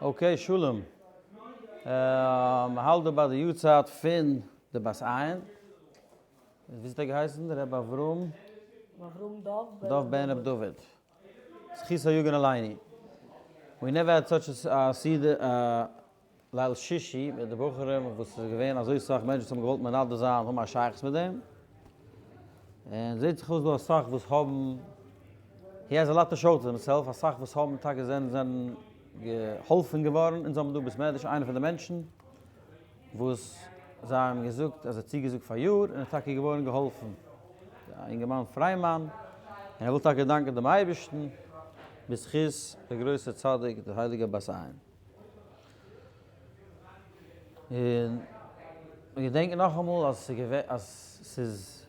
Okay, שלום. מ'האלט דא ביי די יארצייט פון די בת עין. ווי האט ער געהייסן? ר' אברהם? אברהם דוב דוב בן ר' דוד. זכותו יגן עלינו. We never had such a סעודה ליל שישי מיט די בחורים וואס איז געווען אזוי סאך מענטשן וואס האבן געוואלט מנדב זיין האבן א שייכות מיט דעם. און זעט זיך אויס דא אסאך וואס האבן, he has a lot to show to himself, אסאך וואס האבן טאקע זענען זענען געהאלפן געווארן, אונז האבן דא בית מדרש איינער פון די מענטשן וואס זיי האבן געזאגט אז ער האט צוגעזאגט פאר יאר און איז טאקע געווארן געהאלפן, א אינגערמאן פריימאן, און ער וויל טאקע דאנקען דעם אייבערשטן בזכות דער גרויסער צדיק דער הייליגער בת עין. און מיר געדענקן נאכאמאל אז אז ס'איז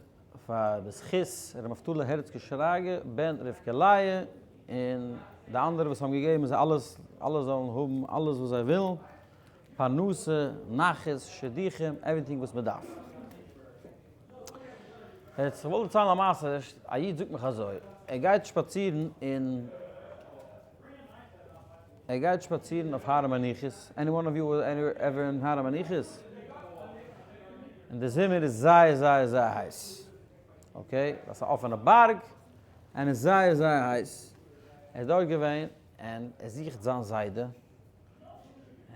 פאר די זכות ר' נפתלי הערצקע שרגא בן רבקה לאה און די אנדערע וואס האבן געגעבן זיי אלעס אלע זאלן האבן אלעס וואס זיי ווילן, פרנסה, נחת, שידוכים, everything וואס מען דארף. יעצט איך וויל דערציילן א מעשה, א איד זאגט מיך אזוי, ער גייט שפאצירן אין. ער גייט שפאצירן אויף הר המנוחות, any one of you ever אין הר המנוחות? אין די זומער איז זייער זייער זייער הייס, okay, ווייל ס'איז א אפענע בארג, און איז זייער זייער הייס, ער איז דארט געווען, און ער זוכט זיין זיידע,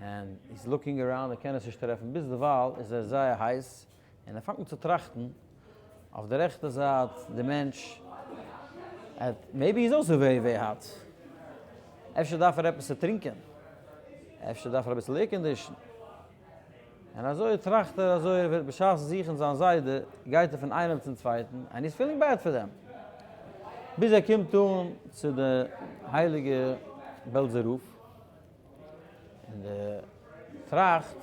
און he's looking around, ער קען עס נישט טרעפן, ביז דערווייל איז ער זייער הייס, און ער פאנגט אן צו טראכטן, אויף די רעכטע זייט די מענטש, maybe איז also very very hot, אפשר דארף ער עפעס צו טרינקען, אפשר דארף ער אביסל air condition, און אזוי טראכט ער אזוי ער ווערט בשעת זוכן זיין זיידע גייט ער פון איינעם צום צווייטן, and he's feeling bad for them, ביז ער קומט אן צו די הייליגע בעלזער רב. און ער טראכט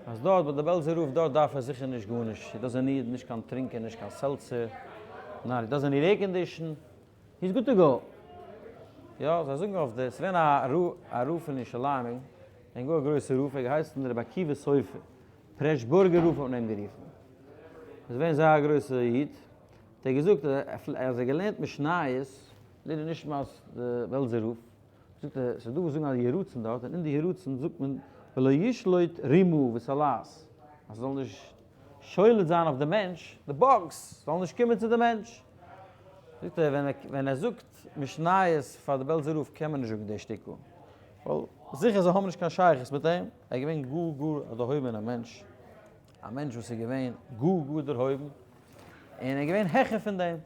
אז דארט ביי די בעלזער רב דארט דארף ער זיכער נישט גארנישט, he doesn't need נישט קיין טרינקען נישט קיין seltzer, ניין he doesn't need air condition, he is good to go. יא זיי זאגן אויף די, ס'איז געווען א רב פון ירושלים, און גאר א גרויסער רב, ער האט געהייסן רבי עקיבא סופר, פרעשבורגער רב האט מען אים גערופן, איז געווען זייער א גרויסער איד, האט ער געזאגט אז ער האט געלערנט משניות לעילוי נשמת די בעלזער רב, זאגט ער, ס'איז דא וואס זאגן אז יהי רצון דארט, און אין די יהי רצון זאגט מען ולא ישלוט רימה ותולעת, אז ס'זאל נישט שולט זיין אויף די מענטש, די bugs זאלן נישט קומען צו די מענטש. זאגט ער, ווען ער זאגט משניות פאר די בעלזער רב קען מען נישט זאגן די שטיקל, ווייל זיכער זיי האבן נישט קיין שייכות מיט אים, ער איז געווען גאר גאר א דערהויבענער מענטש, א מענטש וואס איז געווען גאר גאר דערהויבן, און ער איז געווען העכער פון דעם.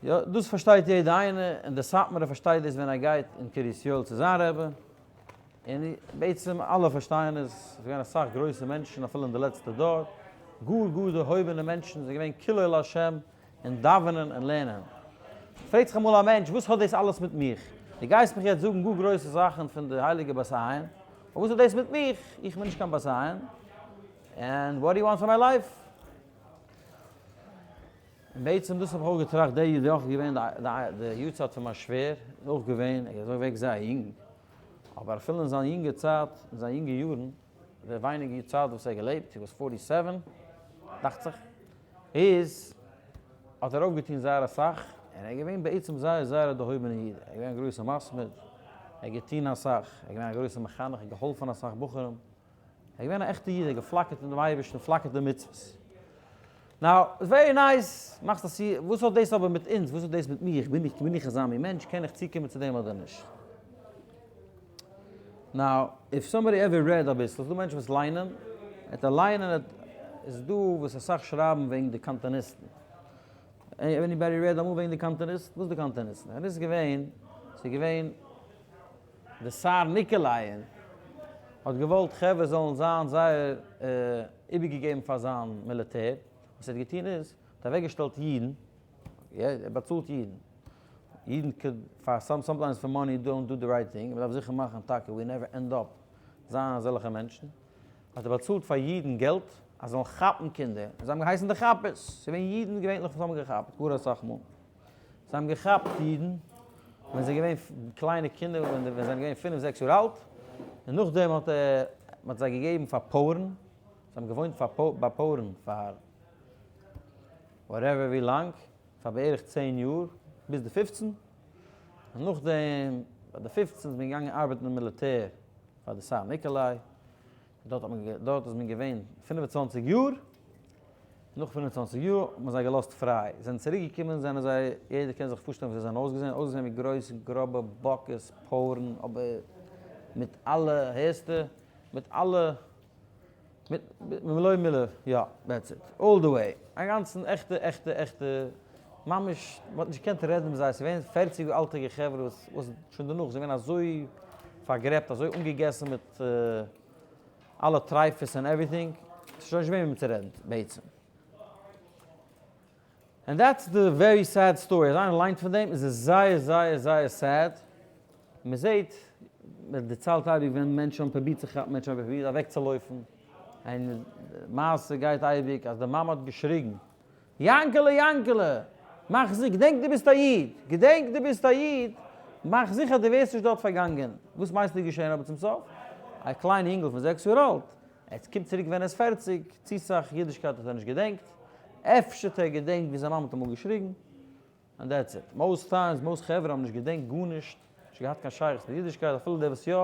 יא, דאס פארשטייט יעדע איינער, און דער סאטמארער פארשטייט דאס ווען ער גייט אין קרית יואל צו זיין רבי, און בעצם אלע פארשטייען עס, עס איז געווען אסאך גרויסע מענטשן אפילו אין די לעצטע דור, גאר גאר דערהויבענע מענטשן זענען געווען כולו להשם אין דאווענען און לערנען. פרעגט זיך אמאל א מענטש, וואס האט דאס אלעס מיט מיך? דו גייסט מיך יעצט זאגן גאר גרויסע זאכן פון די הייליגע בת עין, אבער וואס האט דאס מיט מיך? איך בין נישט קיין בת עין, and what do you want for my life? און בעצם דאס האב איך אויך געטראכט, דער איד איז אויך געווען די יארצייט פון מיין שווער, איז אויך געווען, ער איז אוועק זייער יונג, אבער אפילו אין זיין יונגע צייט, אין זיין יונגע יארן, די ווייניגע צייט וואס ער האט געלעבט, he was forty seven, דאכט זיך, איז האט ער אויפגעטון זייער אסאך, און ער איז געווען בעצם זייער זייער א דערהויבענע איד, ער איז געווען א גרויסע מתמיד, ער האט געטון אסאך, ער איז געווען א גרויסע מחנך, ער האט געהאלפן אסאך בחורים, ער איז געווען א עכטע איד, ער האט געפלאקערט אין דעם אייבערשטן, פלאקערט אין מצוות. now, it's very nice, מאכסט א סי, וואס האט דאס אבער מיט אונז, וואס האט דאס מיט מיך, בין איך, בין איך אזא מין מענטש, קען איך צוקומען צו דעם אדער נישט? now, if somebody ever read אביסל, ס'איז דא מענטשן וואס ליינען, עט ער ליינען, איז דא וואס אסאך שרייבן וועגן די קאנטאניסטן. anybody read אמאל וועגן די קאנטאניסטן? וואס איז די קאנטאניסטן? עס איז געווען, ס'איז געווען די צאר ניקאלייען האט געוואלט חברה זאלן זיין זייער איבערגעגעבן פאר זיין מיליטער, וואס ער האט געטון איז, האט אוועקגעשטעלט אידן, ער באצאלט אידן, אידן could פאר some sometimes for money don't do the right thing, מען דארף זיכער מאכן טאקע we never end up זיין אזעלכע מענטשן, האט ער באצאלט פאר אידן געלט אז זיי זאלן כאפן קינדער, און זיי האבן געהייסן די כאפערס, ס'איז געווען אידן געווענליך וואס האבן געכאפט, גאר אסאך מאל. זיי האבן געכאפט אידן ווען זיי געווען קליינע קינדער, ווען זיי זענען געווען פינף זעקס יאר אלט, און נאכדעם האט ער, מען האט זיי געגעבן פאר פויערן, זיי האבן געוואוינט פאר ביי פויערן פאר whatever ווי לאנג, פאר בערך צען יאר, ביז די פופצן, און נאכדעם. ביי די 15 איז מען געגאנגען ארבעטן אין מיליטער פאר די צאר ניקאליי, דארט האט מען דארט איז מען געווען 25 יאר, נאך 25 יאר האט מען זיי געלאזט פריי, זענען צוריק געקומען זענען זיי, יעדער קען זיך פארשטעלן ווי זיי זענען אויסגעזען, אויסגעזען ווי גרויסע גראבע באקעס, פויערן, אבער מיט אלע, הערסטע, מיט אלע, מיט מלא מלא, יא, that's it, all the way, א גאנצן עכטע עכטע עכטע, ממש, מען האט נישט געקענט רעדן מיט זיי, ס'איז געווען 40 יאר אלטיגע חברה וואס וואס שוין דערנאך זיי געווען אזוי פארגרעבט, אזוי אנגעגעסן מיט אלע טרייפות און everything, ס'איז שוין נישט געווען וועם צו רעדן בעצם. And that's the very sad story, אז איינער ליינט פון דעם איז עס זייער זייער זייער sad, מען זעט, מען דערציילט אייביג ווען מענטשן האבן פרובירט צו כאפן, מענטשן האבן פרובירט אוועקצולויפן, און די מעשה גייט אייביג אז די מאמע האט געשריגן, יאנקעלע יאנקעלע, מאך זיכער, געדענק דו ביסט א איד, געדענק דו ביסט א איד, מאך זיכער דו ווערסט נישט דארט פארגאנגען. וואס מיינסטו איז געשען אבער צום סוף? א קליין אינגל פון 6 יאר אלט, ער קומט צוריק ווען ער איז 40, צו סאך אידישקייט האט ער נישט געדענקט, אפשר האט ער געדענקט ווי זיין מאמע האט אמאל געשריגן, and that's it. Most times, most חברה האבן נישט געדענקט גארנישט, נישט געהאט קיין שייכות מיט אידישקייט, אפילו די וואס יא,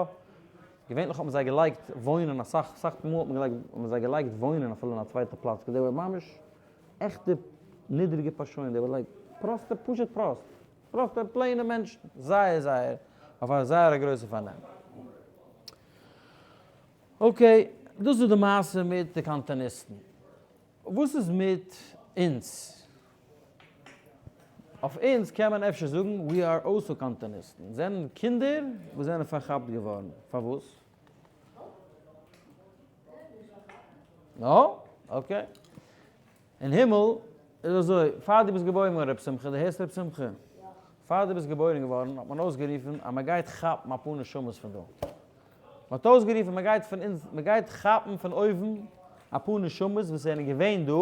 געווענליך האט מען זיי געלייגט וואוינען אסאך, אסאך מאל האט מען געלייגט, האט מען זיי געלייגט וואוינען אפילו אין א צווייטע פלאץ, כדי ממש עכטע נידריגע פארשוינען, they were like פראסטע, פשוט פראסט, פראסטע plain ע מענטשן, זייער זייער, אויף א זייער א גרויסע פארנעם. Okay, דאס איז די מעשה מיט די קאנטאניסטן. וואס איז מיט אונז? אויף אונז קען מען אפשר זאגן we are also קאנטאניסטן. זענען קינדער וואס זענען פארכאפט געווארן. פארוואס? No? Okay. אין הימל איז אזוי, פאר דו ביסט געבוירן געווארן ר' שמחה, דו הערסט ר' שמחה? פאר דו ביסט געבוירן געווארן האט מען אויסגערופן אז מען גייט כאפן אפאר נשמות פון דא. מען האט אויסגערופן מען גייט פון אונז, מען גייט כאפן פון אויבן אפאר נשמות וואס זענען געווען דא,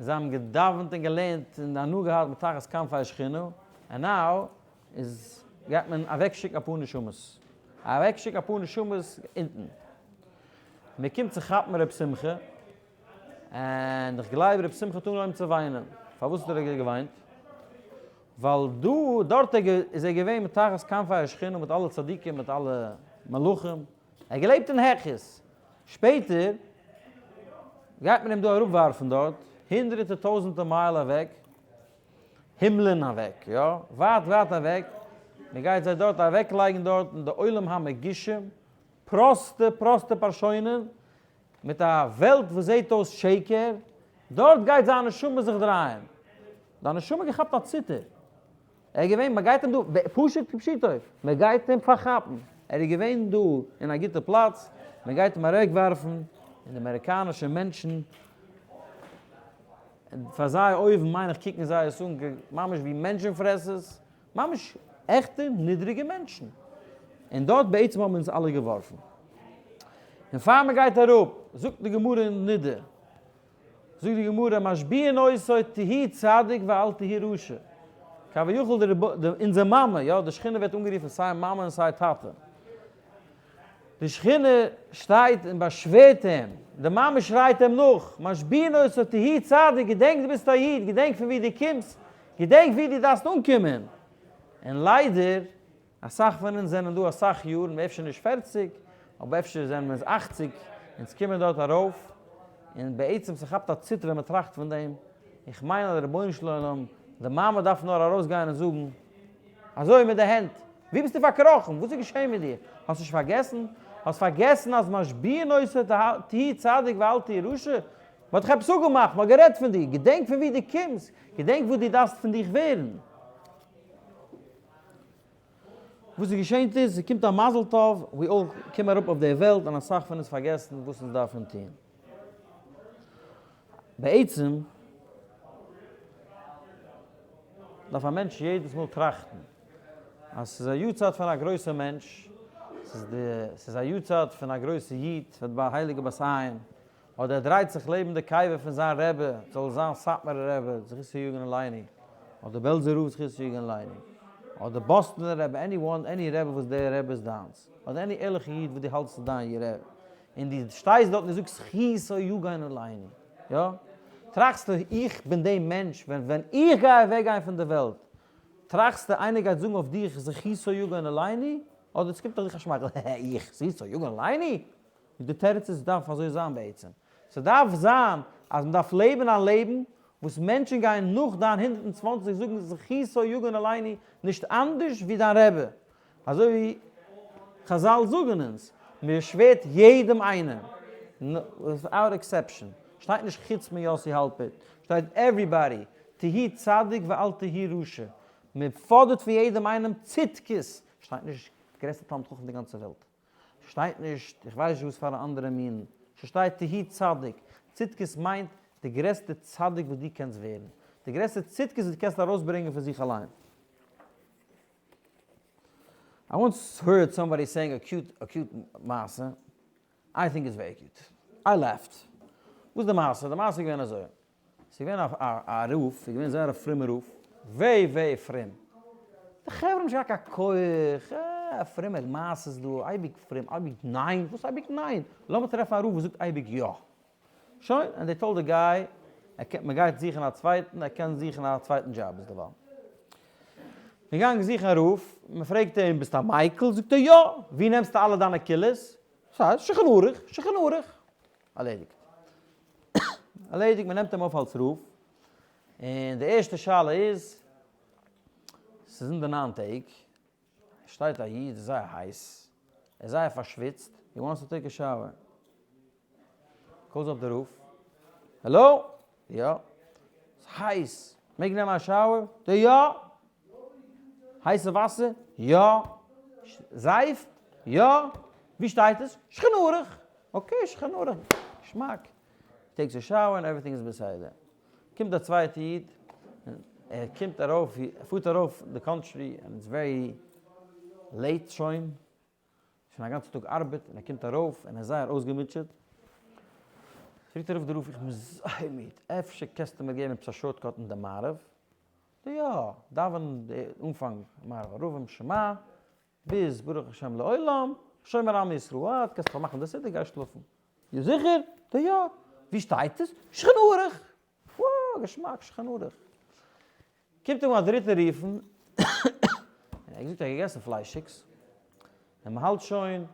זיי האבן געדאווענט און געלערנט און הנאה געהאט מתחת כנפי השכינה, and now איז גייט מען אוועקשיקן אפאר נשמות. אוועקשיקן אפאר נשמות אונטן. מען קומט צו כאפן ר' שמחה, און איך גלייב ר' שמחה האט אנגעהויבן צו וויינען. פארוואס האט ער געוויינט? ווייל דא, דארט איז ער געווען מתחת כנפי השכינה מיט אלע צדיקים, מיט אלע מלאכים. ער האט געלעבט אין העכערס. שפעטער גייט מען אים דא אראפווארפן דארט, הונדערטער טויזענטער מייל אוועק, הימלען אוועק, יא, ווייט ווייט אוועק, מען גייט זיי דארט אוועקלייגן דארט אין די עולם המגושם, פראסטע פראסטע פארשוינען, מיט א וועלט וואס זעט אויס שקר, דארט גייט זיין נשמה זיך דרייען. דיין נשמה געכאפט א ציטער. ער איז געווען, מען גייט אים דא, פשוט כפשוטו, מען גייט אים פארכאפן. ער איז געווען דא אין א גוטע פלאץ, מען גייט אים אוועקווארפן, און די אמעריקאנישע מענטשן, פאר זיי אויבן מיין איך קוקן זיי עס אן ממש ווי מענטשן פרעסערס, ממש עכטע נידריגע מענטשן. און דארט בעצם האבן אונז אלע געווארפן. און פאר מען גייט אראפ, זאגט די גמרא אין נידה, זאגט די גמרא, משביעין אותו תהי צדיק ואל תהי רשע. כביכול די אונזער מאמע, יא, די שכינה ווערט אנגערופן סיי מאמע און סיי טאטע. די שכינה שטייט און באשווערט אים, די מאמע שרייט אים נאך, משביעין אותו תהי צדיק, געדענק דו ביסט א איד, געדענק פון וואו דו קומסט, געדענק וואו דו דארפסט אנקומען. און ליידער, אסאך פון אונז זענען דא אסאך יארן, אפשר נישט 40, אבער אפשר זענען מיר 80, אונז קומען דארט ארויף, און בעצם ס'כאפט א ציטער ווען מ'טראכט פון דעם, איך מיין אז דער רבונו של עולם, די מאמע דארף נאר ארויסגיין און זאגן, אזוי מיט די הענט, וואו ביסטו פארקראכן? וואס איז געשען מיט דיר? האסט נישט פארגעסן? האסט פארגעסן אז משביעין אותו תהי צדיק ואל תהי רשע? מ'האט דיך עפעס אפגעמאכט, מ'האט גערעדט פון דיר, געדענק פון וואו דו קומסט, געדענק וואס דו דארפסט פון דיך ווערן. וואס איז געשענט איז, ס'קומט א מזל טוב, we all קומען אראפ אויף די וועלט און אסאך פון אונז פארגעסן וואס אונז דארפן טון. בעצם דארף א מענטש יעדעס מאל טראכטן אז ס'איז א יארצייט פון א גרויסע מענטש, ס'איז די ס'איז א יארצייט פון א גרויסע איד, פון די הייליגע בת עין, אדער ער דרייט זיך לעבן די קבר פון זיין רבי, זאל עס זיין סאטמארער רבי זכותו יגן עלינו, אדער בעלזער רב זכותו יגן עלינו, אדער באסטאנער רבי, any one, any רבי וואס דער רבי איז דיינס, אדער any ערליכע איד וואס דו האלטסט איז דיין רבי, און דו שטייסט דארט און דו זאגסט זכותו יגן עלינו, יא? טראכסטו איך בין דער מענטש ווען ווען איך גיי אוועק גיין פון די וועלט, טראכסטו איינער גייט זאגן אויף דיך זכותו יגן עלינו? אדער עס קומט אויף דיך א שמייכל הע הע איך זכותו יגן עלינו? די תירוץ איז דארף אזוי זיין בעצם. ס'דארף זיין אז מ'דארף לעבן א לעבן וואס מענטשן גייען נאך דיין 120 זאגן זכותו יגן עלינו נישט אנדערש ווי דיין רבי. אזוי ווי חזל זאגן אונז, מען שווערט יעדעם איינעם, without exception, שטייט נישט חוץ מיוסי האלפערט, שטייט everybody, תהי' צדיק ואל תהי' רשע, מען פאדערט פון יעדעם איינעם צדקות, שטייט נישט גרעסטע תלמיד חכם די גאנצע וועלט, שטייט נישט איך ווייס נישט וואס פאר א אנדערע מין, ס'שטייט תהי' צדיק, צדקות מיינט די גרעסטע צדיק וואס דו קענסט ווערן, די גרעסטע צדקות וואס דו קענסט ארויסברענגען פון זיך אליין. I once heard somebody saying a cute a cute מעשה, I think it's very cute. I laughed. וואס איז די מעשה? די מעשה איז געווען אזוי. ס'איז געווען א רב, ס'איז געווען זייער א פרומער רב, very very פרום. די חברה האבן נישט געהאט קיין כח, אה, פרומע מעשות דא, אייביג פרום, אייביג ניין, וואס אייביג ניין? לאמיר טרעפן א רב וואס זאגט אייביג יא. שוין, and they told the guy, ער קען, מען גייט זוכן א צווייטן, ער קען זוכן א צווייטן דזשאב איז דערווייל. מען געגאנגען זוכן א רב, מען פרעגט אים, ביסט א מיקל? זאגט ער, יא! ווי נעמסטו אלע דיינע קולות? ס'הייסט, שולחן ערוך, שולחן ערוך. ערלעדיגט. ערלעדיגט, מען נעמט אים אויף אלס רב, און די ערשטע שאלה איז, ס'איז אין די ניין טעג, שטייט א איד, זייער הייס, ער איז זייער פארשוויצט, he wants to take a shower. calls up די רב, העלא? יא? ס'איז הייס, מעג נעמען א shower? די יא! הייסע וואסער? יא! זייף? יא! ווי שטייט עס? שולחן ערוך! okay, שולחן ערוך, געשמאק. takes a shower און everything איז בסדר. קומט א צווייטע איד, ער קומט ארויף, ער פארט ארויף די country און it's very late שוין, שוין א גאנצע טאג ארבעט און ער קומט ארויף און ער איז זייער אויסגעמוטשעט, פרעגט ער אויף די רב איך בין זייער מיד, אפשר קענסטו מיר געבן עפעס א shortcut אין די מעריב? זאגט ער יא, דאווען די אנפאנג מעריב ערבים שמע ביז ברוך השם לעולם שומר עמו ישראל, קענסט פארמאכן די סידור גיי שלאפן. יא זיכער? זאגט ער יא. ווי שטייט עס? שולחן ערוך! וואו, געשמאק, שולחן ערוך. קומט אים א דריטער רופן, און ער האט געזאגט ער האט געגעסן פליישיגס, און מען האלט שוין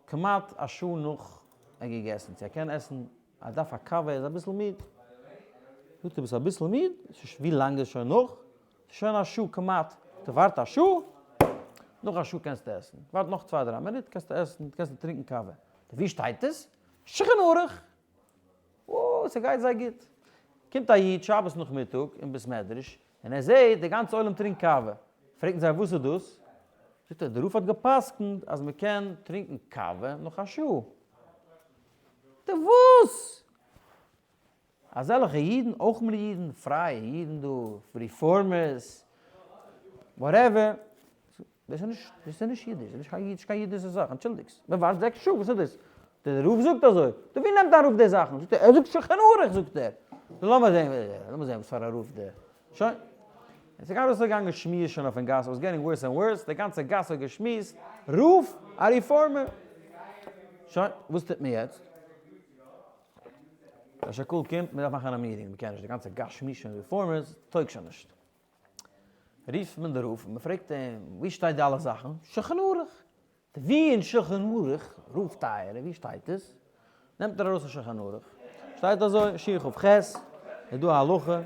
כמעט א שעה נאך ער האט געגעסן, צו ער קען עסן, ער דארף א קאווע, ער איז אביסל מיד. זאגט ער ביסט אביסל מיד? ווי לאנג איז שוין נאך? ס'איז שוין א שעה כמעט. זאגט ער ווארט א שעה? נאך א שעה קענסטו עסן. ווארט נאך צוויי דריי מינוט קענסטו עסן, קענסטו טרינקן קאווע. ווי שטייט עס? שולחן ערוך! אוי, ס'גייט זיי גוט. קומט א איד שבת נאכמיטאג אין בית מדרש, און ער זעט די גאנצע עולם טרינקט קאווע. פרעגן זיי וואס איז דאס? זאגט ער, דער רב האט גע'פסק'נט אז מ'קען טרינקן קאווע נאך א שעה. זאגט ער, וואס? אזעלכע אידן, אויך מיר אידן, פרייע אידן דא, רעפארמערס, whatever, דאס איז נישט, דאס איז נישט אידיש, דאס איז נישט קיין אידישע זאך, אנטשולדיגסט, מען ווארט 6 שעה, וואס איז דאס? דער רב זאגט אזוי, טא ווי נעמט דיין רב די זאכן? זאגט ער, ער זאגט שולחן ערוך זאגט ער, נו לאמיר זען, לאמיר זען וואס פאר א רב דער, שוין, עס איז ארויסגעגאנגען שמועות שוין אויפן גאס, it was getting worse and worse, די גאנצע גאס האט געשמועסט, רב, א רעפארמער, שוין, וואס טוט מען יעצט? ראש הקהל קומט, מען דארף מאכן א meeting, מען קען נישט, די גאנצע גאס שמועסט שוין רעפארמערס, טויג שוין נישט. רופט מען די רב און מען פרעגט אים, וואו שטייט די אלע זאכן? שולחן ערוך. וואו אין שולחן ערוך, רב טייערע, וואו שטייט עס? נעמט ער ארויס א שולחן ערוך, שטייט אזוי, שין כ"ח, איז דא א הלכה,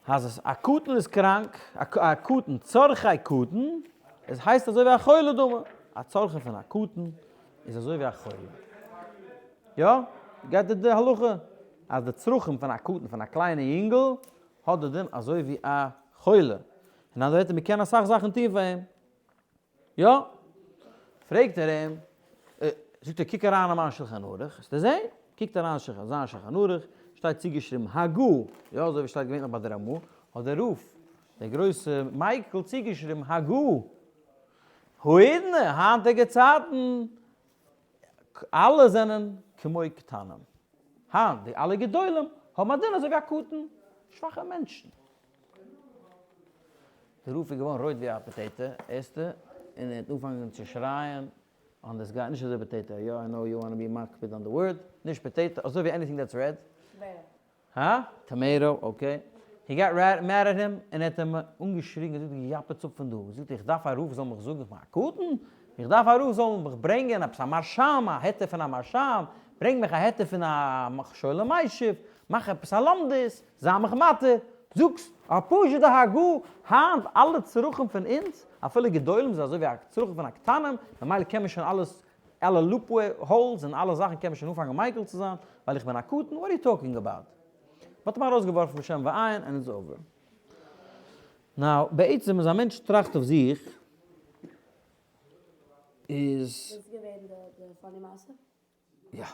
אז א קטן איז קראנק, א קטן, צרכי קטן, עס הייסט אזוי ווי א חולה דומה, א צרכי פון א קטן איז אזוי ווי א חולה. יא? גייט די הלכה אז די צרכים פון א קטן, פון א קליינע יונגל, האט די דין אזוי ווי א חולה. אין אנדערע ווערטער, מ'קען אסאך זאכן טון פאר אים. יא? פרעגט ער אים, זאגט ער, קוק אריין אין מיין שלחן ערוך, וועסטו זען. קוקט אריין אין זיין שלחן ערוך, שטייט צוגעשריבן הגה, יא, אזוי ווי שטייט געווענליך ביי די רמ"א, האט דער רב, דער גרויסע מיקל, צוגעשריבן הגה. האידנא, היינטיגע צייטן, אלע זענען כמו קטנים. היינט, די אלע גדולים האבן א דין אזוי ווי א קטן, שוואכע מענטשן. דער רב איז געווארן רויט ווי א potato, ערשטע, און ער האט אנגעפאנגען צו שרייען, אן דיס גיי, נישט אזוי potato, יא, I know you wanna be מקפיד on the word, נישט potato, אזוי ווי anything that's red. הא? tomato, okay. He got mad at him און ער האט אים אנגעשריגן און געזאגט יאפעץ אפ פון דא, זאגט ער איך דארף א רב זאל מיך זאגן איך בין א קטן? איך דארף א רב זאל מיך ברענגען עפעס א מהרש"ם, א היתר פון א מהרש"ם, ברענג מיך א היתר פון א שואל ומשיב, מאך עפעס א לומדות, זיי מיך מתיר, זאגסט א פשוטע הגהה, היינט אלע צרכים פון אונז, אפילו גדולים זענען אזוי ווי א צרכים פון א קטנים, ממילא קען מען שוין אלעס, אלע loopholes און אלע זאכן קען מען שוין אנפאנגען מיקל צו זיין, ווייל איך בין א קטן, what are you talking about? מ'האט אים ארויסגעווארפן בשם ועין and it's over. Now, בעצם אז א מענטש טראכט אויף זיך איז. דאס איז געווען די funny מעשה? יא.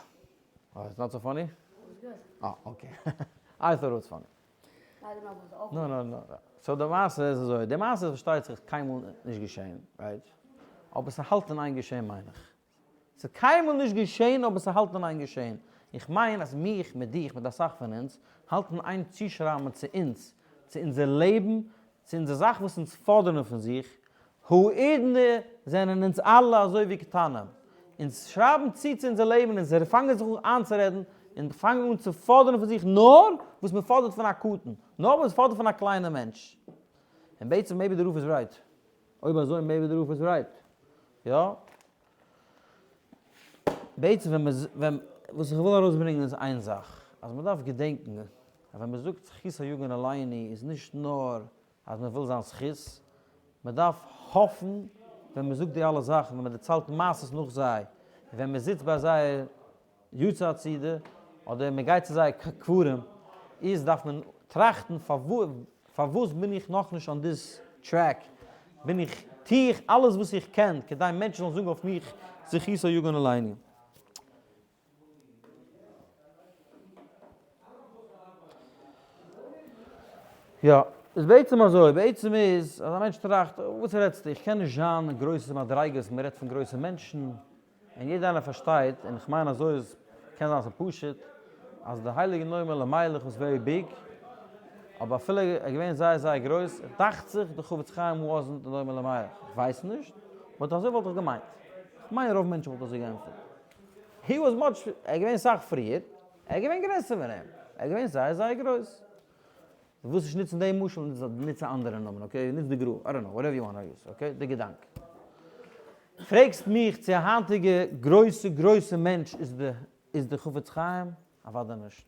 אה, it's not so funny? It was good. אה, okay. I thought it was funny. No no no. So די מעשה איז אזוי, די מעשה איז פארשטייט זיך קיינמאל נישט געשען, right? אבער ס'האלט אין איין געשען מיין איך. ס'איז קיינמאל נישט געשען אבער ס'האלט אין איין געשען. איך מיין אז מיך מיט דיך מיט אסאך פון אונז האלטן איין צושרייבן צו אונז, צו אונזער לעבן, צו אונזער זאך וואס אונז פאדערן פון זיך, האידנא זענען אונז אלע אזוי ווי קטנים. אונז שרייבן צו צו אונזער לעבן, אונז פאנגען זיך אן איינצורעדן און פאנגען אן צו פאדערן פון זיך נאר וואס מען פאדערט פון א קטן, נאר וואס מען פאדערט פון א קליינער מענטש. און בעצם maybe די רב איז right. אויב אזוי maybe די רב איז right. יא. בעצם ווען מען ווען וואס איך וויל ארויסברענגען איז איין זאך, אז מען דארף געדענקן אז ווען מען זאגט זכותו יגן עלינו איז נישט נאר אז מען וויל זיין זכות, מען דארף האפן ווען מען זאגט די אלע זאכן, ווען מען דערציילט מעשות נאך זיי, ווען מען זיצט ביי זייער יארצייט סעודה, אדער מען גייט צו זייער קברים, איז דארף מען טראכטן פארוואס בין איך נאכנישט on this track, בין איך, טו איך אלעס וואס איך קען כדי מענטשן זאלן זאגן אויף מיך זכותו יגן עלינו. יא, איז בעצם אזוי, בעצם איז אז א מענטש טראכט, וואס רעדסטו, איך קען נישט זיין גרויסע מדריגות, מען רעדט פון גרויסע מענטשן, און יעדער איינער פארשטייט, און איך מיין אזוי איז, קען זיין ס'איז פשוט, אז די הייליגע נועם אלימלך was very big, אבער אפילו ער איז געווען זייער זייער גרויס, דאכט זיך די חפץ חיים wasn't די נועם אלימלך, איך ווייס נישט, but אזוי וואלט איך געמיינט, איך מיין רוב מענטשן וואלט אזוי געענטפערט. He was much, ער איז געווען סאך פריער, ער איז געווען גרעסער פון אים, ער איז געווען זייער זייער גרויס. דו ווילסט נישט נוצן דעם משל, נוץ א אנדערע נאמען, okay? נוץ די גרא, I don't know, whatever you want use, okay? די געדאנק. פרעגסט מיך צו א היינטיגע גרויסע גרויסע מענטש איז די איז די חפץ חיים? אוודאי נישט.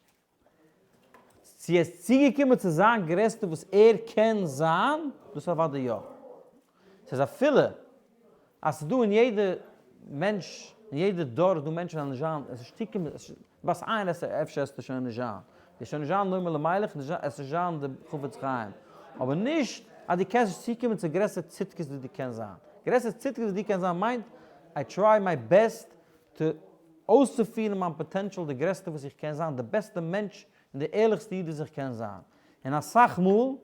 צו ער איז צוגעקומען צו זיין גרעסטע וואס ער קען זיין, דאס אוודאי יא. ס'איז אפילו אז ס'איז דא אין יעדע מענטש, אין יעדע דור איז דא מענטשן וועלן נישט זיין, עס איז שטיקער, בת עין עס אפשר עסטו שוין נישט זיין, די שוין נישט זיין נועם אלימלך, עס נישט זיין די חפץ חיים, אבער נישט אז דו קענסט נישט צוקומען צו גרעסער צדקות ווי דו קענסט זיין, גרעסער צדקות ווי דו קענסט זיין מיינט I try my best to אויסצופירן מיין potential די גרעסטע וואס איך קען זיין, די בעסטע מענטש און די ערליכסטע איד וואס איך קען זיין, און אסאך מאל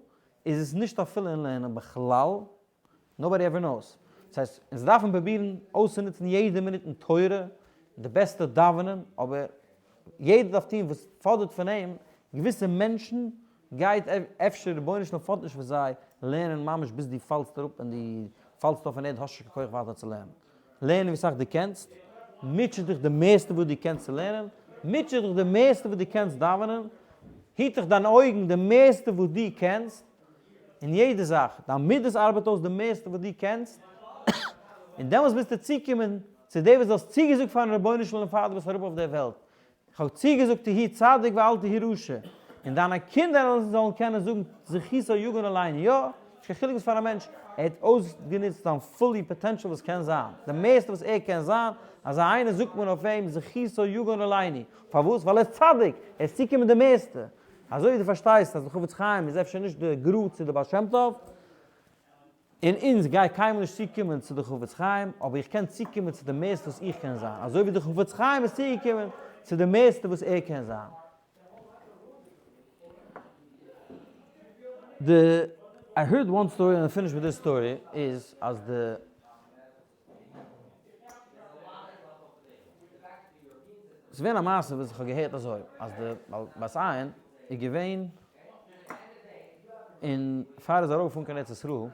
איז עס נישט אפילו אין לערנען בכלל, nobody ever knows. דאס הייסט, אונז דארפן פרובירן אויסצונוצן יעדע מינוט אין תורה, די בעסטע דאווענען, אבער יעדער דארף טון וואס פאדערט פון אים, געוויסע מענטשן גייט אפשר רבונו של עולם פאדערט נישט פון זיי לערנען ממש ביז דו פאלסט אראפ און דו פאלסט אויף אין ערד האסט נישט קיין כח ווייטער צו לערנען. לערן ווי סאך דו קענסט, מוטשע דיך די מערסטע וואס דו קענסט צו לערנען, מוטשע דיך די מערסטע וואס דו קענסט דאווענען, היט דיך דיינע אויגן די מערסטע וואס דו קענסט, אין יעדע זאך, דיין מידות ארבעט אויס די מערסטע וואס דו קענסט, און דעמאלטס ביסטו צוקומען צו דעם וואס דו האסט צוגעזאגט פארן רבונו של עולם פאר דו ביסט אראפ אויף דער וועלט, איך האב צוגעזאגט תהי' צדיק ואל תהי' רשע, און דיינע קינדער זאלן קענען זאגן זכותו יגן עלינו, יא, נישט קיין חילוק וואס פאר א מענטש, ער האט אויסגענוצט זיין fully potential וואס קען זיין, די מערסטע וואס ער קען זיין, אזא איינער זאגט מען אויף אים זכותו יגן עלינו, פארוואס? ווייל ער איז צדיק, ער איז צוקומען די מערסטע. אזוי ווי דו פארשטייסט אז די חפץ חיים איז אפשר נישט די גרא צו די בעל שם טוב, און אונז גיי קיינמאל נישט צוקומען צו די חפץ חיים, אבער איך קען צוקומען צו די מערסטע וואס איך קען זיין, אזוי ווי די חפץ חיים איז צוגעקומען צו די מערסטע וואס ער קען זיין. די I heard one story and I finish with this story איז אז די ס'איז געווען א מעשה וואס איך האב געהערט אזוי, אז די בת עין איז געווען אין פאר ער איז ארויף געפארן קיין ארץ ישראל,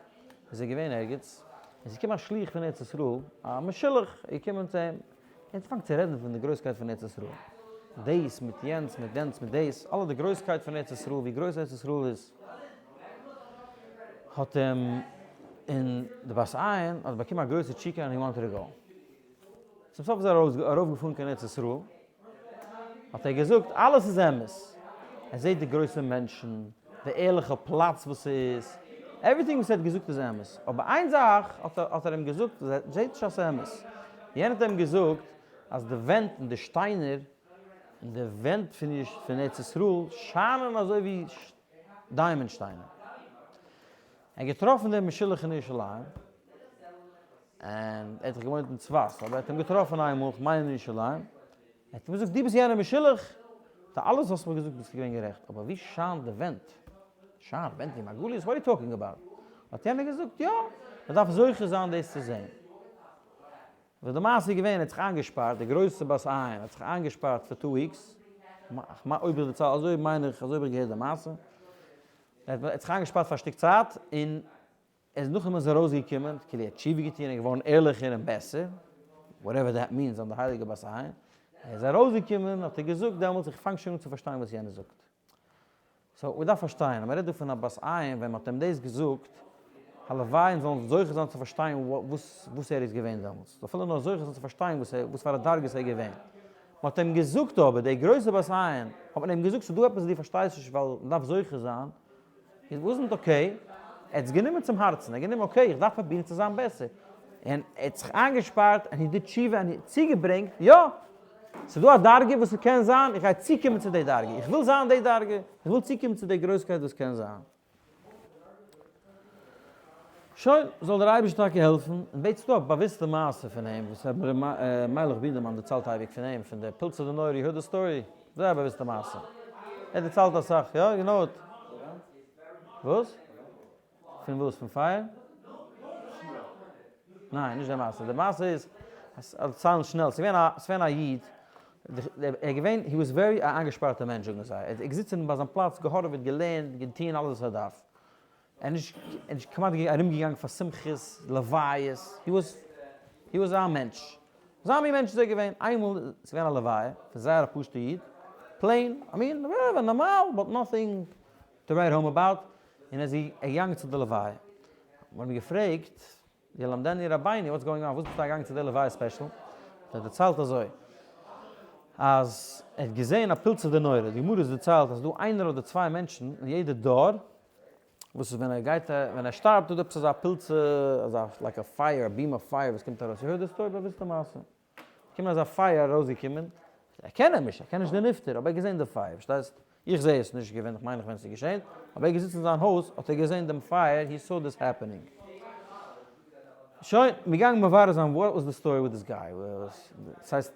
איז ער געווען ערגעץ, און ס'איז געקומען א שליח פון ארץ ישראל, א משולח איז געקומען צו אים, און פאנגט צו רעדן פון די גרויסקייט פון ארץ ישראל, דאס מיט יענץ מיט דענץ מיט דאס, אלע די גרויסקייט פון ארץ ישראל, ווי גרויס ארץ ישראל איז. האט אים און די בת עין האט באקומען א גרויסע תשוקה און he wanted to go. צום סוף איז ער ארויפגעפארן קיין ארץ ישראל, האט ער געזאגט אלעס איז אמת, ער זעט די גרויסע מענטשן, די ערליכע פלאץ וואס ס'איז, everything וואס ער האט געזאגט איז אמת, אבער איין זאך האט ער אים געזאגט וואס ער זעט נישט אז ס'איז אמת, יענער האט אים געזאגט אז די ווענט און די שטיינער און די ווענט פון ארץ ישראל שיינען אזוי ווי diamond שטיינער. ער האט געטראפן דעם משולח אין ירושלים, און ער האט זיך געוואוינט אין צפת, אבער ער האט אים געטראפן איינמאל, כ'מיין אין ירושלים, ער האט אים געזאגט, דו ביסט יענער משולח? טא אלעס וואס האסט מיר געזאגט ביסטו געווען גערעכט, אבער ווי שיינט די ווענט? שיינט ווענט ווי מרגליות? What are you talking about? האט יענער געזאגט, יא, מען דארף זוכה זיין דאס צו זען. וואס די מעשה איז געווען, ער האט זיך איינגעשפארט, די גרויסע בת עין האט זיך איינגעשפארט פאר 2 weeks, אויב איך דערצייל אזוי מיין איך, אזוי האב איך געהערט די מעשה, ער האט זיך איינגעשפארט פאר א שטיק צייט, און ער איז נאכדעם איז ער ארויסגעקומען, כאילו ער האט תשובה געטון, ער איז געווארן ערליכער און בעסער, whatever that means אן די הייליגע בת עין, ער איז ארויסגעקומען האט ער געזאגט דעמאלטס איך פאנג שוין אן צו פארשטיין וואס יענער זאגט. So מ'דארף פארשטיין אז מ'רעדט דא פון א בת עין ווען מ'האט אים דאס געזאגט, הלוואי אונז זאלן זוכה זיין צו פארשטיין וואס וואס ער איז געווען דעמאלטס, אפילו נאר זוכה זיין צו פארשטיין וואס ער וואס פאר א דרגות ער איז געווען. מ'האט אים געזאגט אבער, דער גרויסער בת עין, האט מען אים געזאגט ס'איז דא עפעס וואס דו פארשטייסט נישט ווייל מ'דארף זוכה זיין, it wasn't okay, ער האט עס גענומען צום הארצן, ער האט גענומען okay איך דארף פרובירן צו זיין בעסער, און ער האט זיך איינגעשפארט און he did תשובה און צוגעברענגט, יא! ס'איז דא א דרגה וואס ס'קען זיין, איך גיי צוקומען צו די דרגה, איך וויל זיין די דרגה, איך וויל צוקומען צו די גרויסקייט וואס קען זיין. שוין, זאל דער אייבערשטער טאקע העלפן, און בעט ס'דא א באוויסטע מעשה פון אים, וואס רבי מיילעך בידערמאן דערציילט אייביג פון אים, פון די פילצא דנורא, you heard the story? זייער באוויסטע מעשה. ער דערציילט אסאך, יא, you know it. וואס? פון וואס? פון פייער? ניין, נישט די מעשה. די מעשה איז, דערציילן שנעל, ס'איז געווען א, ס'איז געווען א איד, ער איז געווען, he was very א איינגעשפארטע מענטש זאגן זיי. ער איז געזיצן ביי זיין פלאץ, געהארעוועט, געלערנט, געטון אלעס וואס ער דארף. ער איז נישט, ער איז נישט כמעט ארומגעגאנגען פאר שמחות, לוויות, he was, he was א מענטש. אזא מין מענטש איז ער געווען. איינמאל איז געווען א לוויה פון זייער א פשוטע איד, plain, I mean, נארמאל, but nothing to write home about, און ער איז געגאנגען צו די לוויה. מ'האט אים געפרעגט, ילמדנו רבינו, what's going on, וואס ביסטו געגאנגען צו די לוויה special? האט ער דערציילט אזוי, אז ער האט געזען א פילצא דנורא, די גמרא איז דערציילט אז דא איינער אדער צוויי מענטשן אין יעדע דור, וואס איז ווען ער גייט, ווען ער שטארבט איז דא עפעס אזא פילצא, אזא like a fire, א beam of fire וואס קומט ארויס, you heard the story? באוויסטע מעשה. קומען אזא פייער ארויסגעקומען, ער קען אים נישט, ער קען נישט די נפטר, אבער ער האט געזען די פייער, פארשטייסט? איך זע עס נישט געווענליך מיין איך ווען עס איז געשען, אבער ער איז געזיצן אין זיין הויז האט ער געזען דעם פייער, he saw this happening. שוין, מיר גייען מברר זיין what was the story with this guy, ס'הייסט,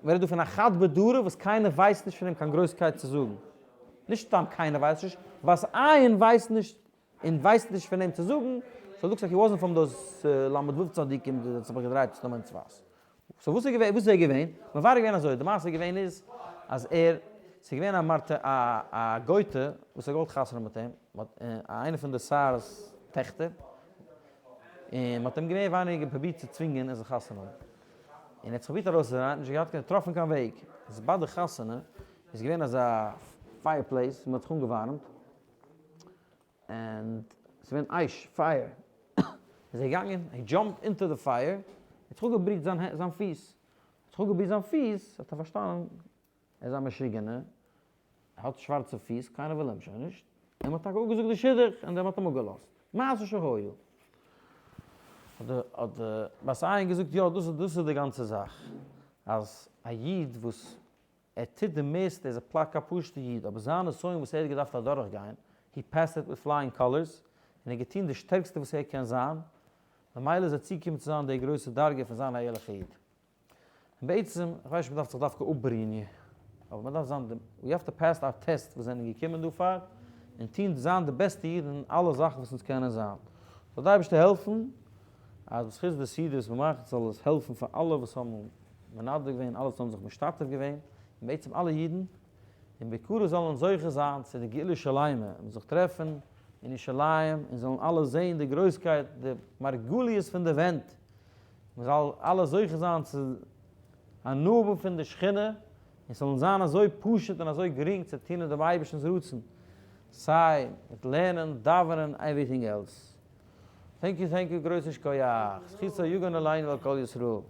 מ'רעדט דא פון א חד בדרא וואס קיינער ווייסט נישט פון אים קיין גרויסקייט צו זאגן. נישט סתם קיינער ווייסט נישט, בת עין ווייסט נישט און ווייסט נישט פון אים צו זאגן, so looks like he wasn't from those ל"ו צדיקים וואס האט זיך געדרייט סתם אין צפת. So וואס איז געווען, וואס איז ער געווען? מברר געווען אזוי, די מעשה געווען איז אז ער, ס'איז געווען א מרתא א א גויטע וואס האט געוואלט חתונה מיט אים, איינע פון די שר'ס טעכטער, און מ'האט אים מער ווייניגער פרובירט צו צווינגען ער זאל חתונה האבן. און ער האט זיך פרובירט ארויסצודרייען, נישט געהאט קיין, געטראפן קיין וועג. איז ביי די חתונה איז געווען אזא fireplace, מ'האט זיך אנגעווארעמט, און ס'איז געווען אש, פייער, איז ער געגאנגען, he jumped into the fire, ער האט זיך אפגעבריט זיין פיס, האט זיך אפגעבריט זיין פיס, האט ער פארשטאנען, ער איז א משוגענער, ער האט שווארצע פיס, קיינער וויל אים שוין נישט, און מ'האט טאקע אפגעזאגט די שידוך, און מ'האט אים אפגעלאזט. מעשה שהיה. האט די בת עין געזאגט, יא, דאס איז די גאנצע זאך, אז א איד וואס ער טוט די מערסטע, ער איז א פלאק א פשוטע איד, אבער זיין נסיון וואס ער האט געדארפט אדורך גיין, he passed it with flying colors, און ער האט געטון די שטערקסטע וואס ער קען זיין, ממילא איז ער צוגעקומען צו זיין די גרויסע דרגה פון זיין א ערליכע איד. און בעצם, איך ווייס נישט מען דארף זיך דווקא אפבריען, אבער מען דארף זיין די, we have to pass our test וואס זענען געקומען דא פאר, און טון זיין די בעסטע איד אין אלע זאכן וואס אונז קענען זיין. זאל די אייבערשטער העלפן אז בזכות די סעודה וואס מען מאכט זאל עס העלפן פאר אלע וואס האבן מנדב געווען, אלע וואס האבן זיך משתתף געווען, און בעצם אלע אידן, און בקרוב זאלן אונז זוכה זיין צו די גאולה שלימה, און זיך טרעפן אין ירושלים, און זאלן אלע זען די גרויסקייט, די מרגליות פון די ווענט, מען זאל אלע זוכה זיין צו הנאה האבן פון די שכינה, און ס'זאל אונז זיין אזוי פשוט און אזוי גרינג צו טון אין דעם אייבערשטנ'ס רצון, סיי מיט לערנען, דאווענען, everything else. Thank you, thank you, גרויסן שכוח. זכותו יגן עלינו ועל כל ישראל.